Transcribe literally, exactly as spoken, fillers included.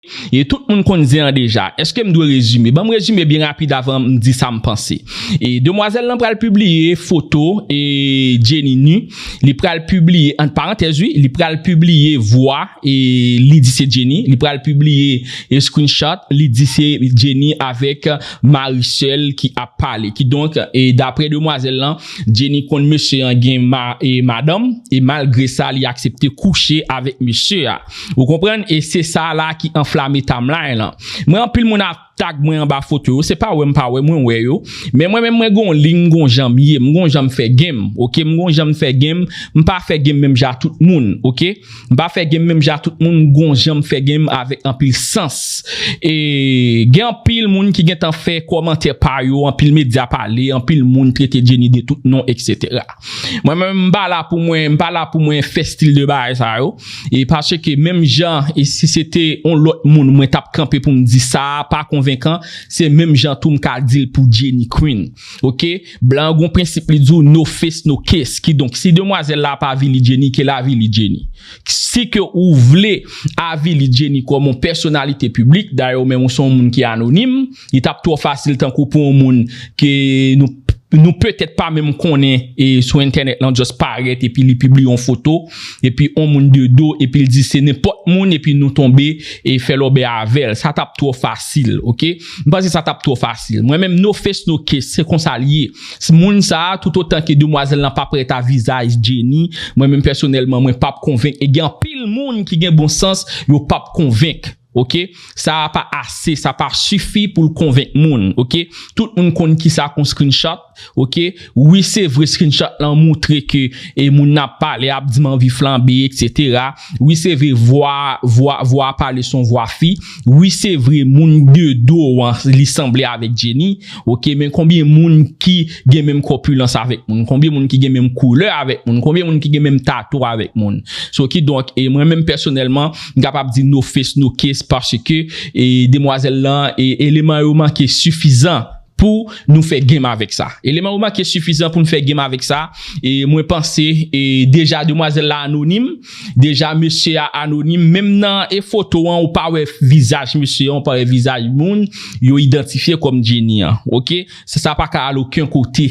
E tout moun konn zen an deja. Èske m dwe rezime? Ban m rezime byen rapid avan m di sa m panse. E demwazèl lan pral pibliye foto e Jenny ni. Li pral pibliye, ant parantèz wi, li pral pibliye vwa e li di se Jenny. Li pral pibliye e screenshot, li di se Jenny avèk Maricel ki ap pale. Kidonk, e daprè demwazèl lan, Jenny konn mesye an gen ma, e madanm, e malgre sa, li aksepte kouche avèk mesye a. Ou konprann? E se sa la ki anflame timeline lan. Mwen, anpil moun ap tag mwen anba foto yo, se pa wè m pa wè, mwen wè yo. Men mwen menm, mwen gon liy, m gon jan m ye, m gon jan m fè game, ok? M gon jan m fè game, m pa fè game menm jan tout moun, ok? M pa fè game menm jan tout moun, m gon jan m fè game avèk anpil sans. E gen anpil moun ki gentan fè kòmantè pa yo, anpil medya pale, anpil moun trete Jenny de tout non, etsetera. Mwen menm, m pa la pou mwen, m pa la pou mwen fè stil de bagay sa yo. E paske menm jan, e si se te yon lòt moun, mwen t ap kanpe pou m di sa a pa konvenkan, se menm jan tou m ka di l pou Jenny Queen. Ok? Blan an gon prensip, li di w no face, no case. Kidonk, si demwazèl la ap avili Jenny, ke l avili Jenny. Si ke ou vle avili Jenny kòm yon pèsonalite piblik, dayè ou menm ou se yon moun ki anonim, li t ap twò fasil tankou pou yon moun ke nou nou petèt pa menm konnen e sou entènèt lan just parèt epi li pibliye yon foto epi yon moun de do epi l di se nenpòt moun epi nou tonbe e fè lòbèy avè l. Sa t ap twò fasil, ok? M panse sa t ap twò fasil. Mwen menm, no face, no case, se konsa l ye. S- Moun sa a, toutotan ke demwazèl lan pa prèt a vizaj Jenny, mwen menm pèsonèlman, mwen p ap konvenk. E gen anpil moun ki gen bon sans, yo p ap konvenk. Ok? Sa a pa ase, sa pa sifi pou l konvenk moun. Ok? Tout moun konn kisa k yon screenshot. Ok? Wi, se vre, screenshot lan montre ke e moun nan ap pale, ap di m anvi flanbe, etsetera. Wi, se vre, vwa, vwa, vwa pale se yon vwa fi. Wi, se vre, moun de do an, li sanble avèk Jenny. Ok? Men konbyen moun ki gen menm kòpilans avèk moun? Konbyen moun ki gen menm koulè avèk moun? Konbyen moun ki gen menm tatou avèk moun? So, kidonk, e mwen menm pèsonèlman, m kapab di no face, no case paske e demwazèl lan, e eleman yo manke sifizan pou nou fè game avèk sa. Eleman yo manke sifizan pou nou fè game avèk sa. E mwen panse, e deja demwazèl la anonim, deja mesye a anonim, menm nan e foto an, ou pa wè vizaj mesye an, ou pa wè vizaj moun yo idantifye kòm Jenny an. Ok? Sa, sa pa ka al okenn kote.